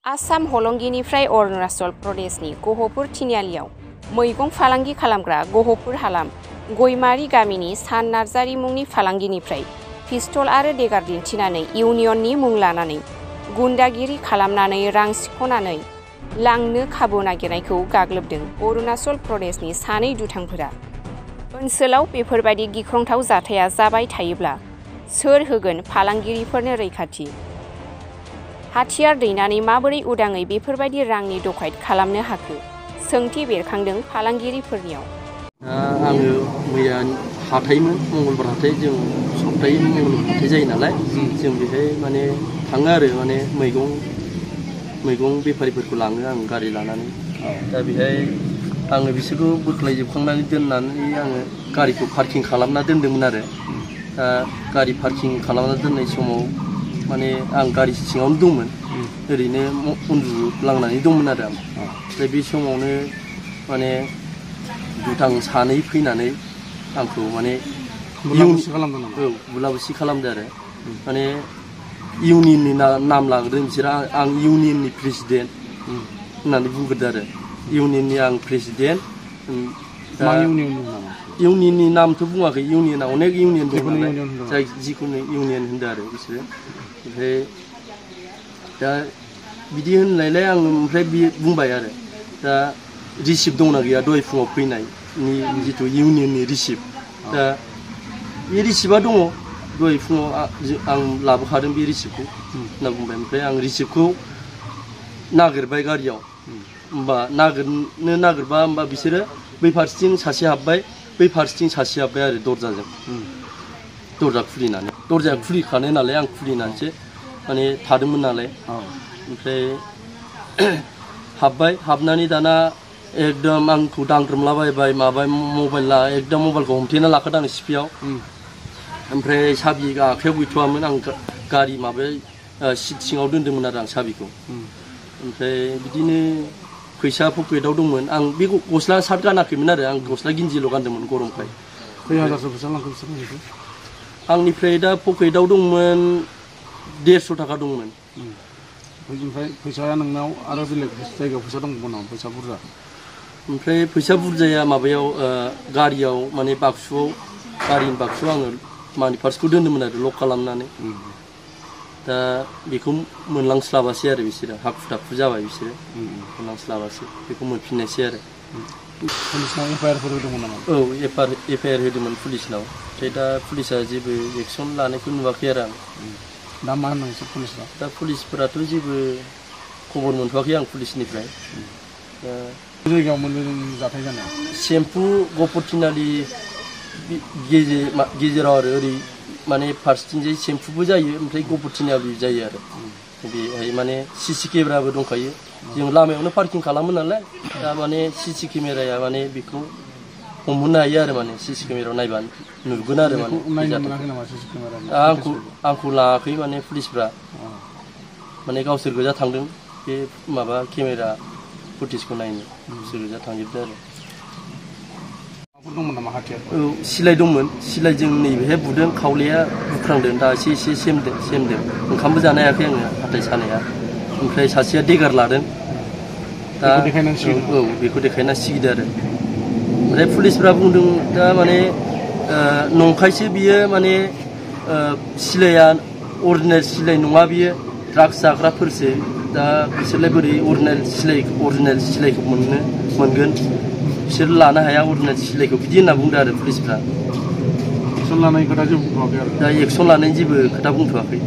आसाम हलंगिनिफ्राय अरुणाचल प्रदेशनि गहपुर तिनिआलियाव मैगं फालांगि खालामग्रा गहपुर हालाम गयमारी गामिनि सान नार्जारी मुंनि फालांगिनिफ्राय पिस्तल आरो देगार दिन्थिनानै इउनियननि मुं लानानै गुन्दागिरि खालामनानै रां सिख'नानै लांनो खाबु नागिरनायखौ गाग्लोबदों अरुणाचल प्रदेशनि सानै दुथांफोरा। ओनसोलाव बेफोरबायदि गिख्रंथाव जाथाया जाबाय थायोब्ला सोर होगोन फालांगिरिफोरनो रैखाथि? हाथियार दैनानै माबोरै उदाङै बेफोरबायदि रांनि डकायत खालामनो हाखो? सोंथि बेरखांदों फालांगिरिफोरनियाव। आङो मैया हाथायमोन, मंगलबार हाथाय, जों सप्ताहै मंगलबार हाथाय जायो नालाय, जों बेहाय माने थाङो आरो माने मैगं बेफारिफोरखौ लाङो आं गारि लानानै। दा बेहाय आङो बिसोरखौ बोख्लायजोबखांनानै दोननानै आङो गारिखौ पार्किं खालामना दोन्दोंमोन आरो। दा गारि पार्किं खालामना दोननाय समाव माने आं गारि सिङावनो दंमोन, ओरैनो उन्दुलांनानै दंमोन आरो आं। ओमफ्राय बे समावनो माने दुथां सानै फैनानै आंखौ माने बुलाबुसि खालामदों आरो। माने इउनियननि नाम लाग्रोदों बिसोरो। आं इउनियननि प्रेसिडेन्ट होननानै बुंग्रोदो आरो। इउनियननि आं प्रेसिडेन्ट। इउनियननि नामथ' बुङाखै, इउनियना अनेक इउनियन दं नालाय, जाय जिखुनु इउनियन होनदों आरो बिसोरो। ओमफ्राय दा बिदि होननायलाय आं ओमफ्राय बे बुंबाय आरो दा रिसिप्ट दंना गैया दहाय फुङाव फैनायनि जिथु इउनियननि रिसिप्ट। दा बे रिसिप्टआ दङ, दहाय फुङाव आं लाबोखादों बे रिसिप्टखौ होनना बुंबाय। ओमफ्राय आं रिसिप्टखौ नागिरबाय गारियाव, होमबा नागिरबा होमबा बिसोरो बै फारसेथिं सासे हाबबाय, बै फारसेथिं सासे हाबबाय आरो दरजाजों, दरजा खुलिनानै। दरजाया खुलिखानाय नालाय आं खुलिनानैसो माने थादोंमोन नालाय। ओमफ्राय हाबनानै दाना एकदम आंखौ दांग्रोमलाबायबाय, माबाय एकदम मबाइलखौ हमथेना लाखादों आं सिफियाव। ओमफ्राय साबि आखाइयाव गैथ'वामोन, आं गारि माबायाव सिट सिङाव दोन्दोंमोन आरो आं साबिखौ। ओमफ्राय बिदिनो फैसा पकेटआव दंमोन। आं बे गस्ला सार्ट गानाखैमोन आरो, आं गस्ला गिन्जिल' गानदोंमोन गरमखाय। खै हाजारसो फैसा लांखो बिसोर? आंनिफ्राय दा पकेटआव दंमोन 150 थाखा दंमोन। ओमफ्राय फैसाया नोंनाव आरो बेलेग जायगायाव फैसा दंबावो नामा, फैसा बुरजा? ओमफ्राय फैसा बुरजाया माबायाव गारियाव माने बाक्सुआव, गारिनि बाक्सुआव आङो मानि पार्सखौ दोन्दोंमोन आरो लक खालामनानै। दा बेखौ मोनलांस्लाबासै आरो बिसोरो, हाखु दाखु जाबाय बिसोरो, मोनलांस्लाबासै, बेखौ मोनफिननायसै आरो। पुलिसनाव एफआइआरफोर होदोंमोन नामा? औ, एफआइआर होदोंमोन पुलिसनाव। ओमफ्राय दा पुलिसा जेबो एक्सन लानायखौ नुवाखै आरो आं। दा मा होनदों नोंसोर पुलिसनाव? दा पुलिसफोराथ' जेबो खबर मोनथ'वाखै आं पुलिसनिफ्राय। दा जायगायाव मोनदों जाथाय जानाय? सेम्पु गहपुर तिनिआलि गेजेराव आरो ओरै माने फारसेथिंजाय सेम्पुबो जायो, ओमफ्राय गहपुर तिनिआलि जायो आरो। बेहाय माने सिसि केमेराबो दंखायो, जों लामायावनो पार्किं खालामो नालाय। दा माने सिसि केमेराया माने बेखौ हमहोनो हायो आरो, माने सिसि केमेरायाव नायबा नुगोन आरो। माने आंखौ लाङाखै माने पुलिसफ्रा, माने गावसोर गोजा थांदों बे माबा केमेरा फुटेजखौ नायनो, बिसोर गोजा थांजोबदों आरो। दंमोन नामा हाथियार? औ, सिलाइ दंमोन, सिलाइजों नैबेहाय बुदों, खावलाया बुख्रांदों, दा एसे सेमदों। ओंखामबो जानो हायाखै आङो, हाथाय सानाया। ओमफ्राय सासेया देगार लादों। दा औ, बेखौ देखायना सिगिदों आरो। ओमफ्राय पुलिसफ्रा बुंदों दा माने नंखायसो बियो, माने सिलाइया अरिजिनेल सिलाइ नङा, बियो ड्राग्स जाग्राफोरसो। दा बिसोरलाय बोरै अरिजिनेल सिलाइखौ मोनगोन, बिसोर लानो हाया अरिजिनेल सिलाइखौ, बिदि होनना बुंदों आरो पुलिसफ्रा। एक्सन लानायनि खोथा जेबो बुंथ'वाखै आरो? दा एक्सन लानायनि जेबो खोथा बुंथ'वाखै।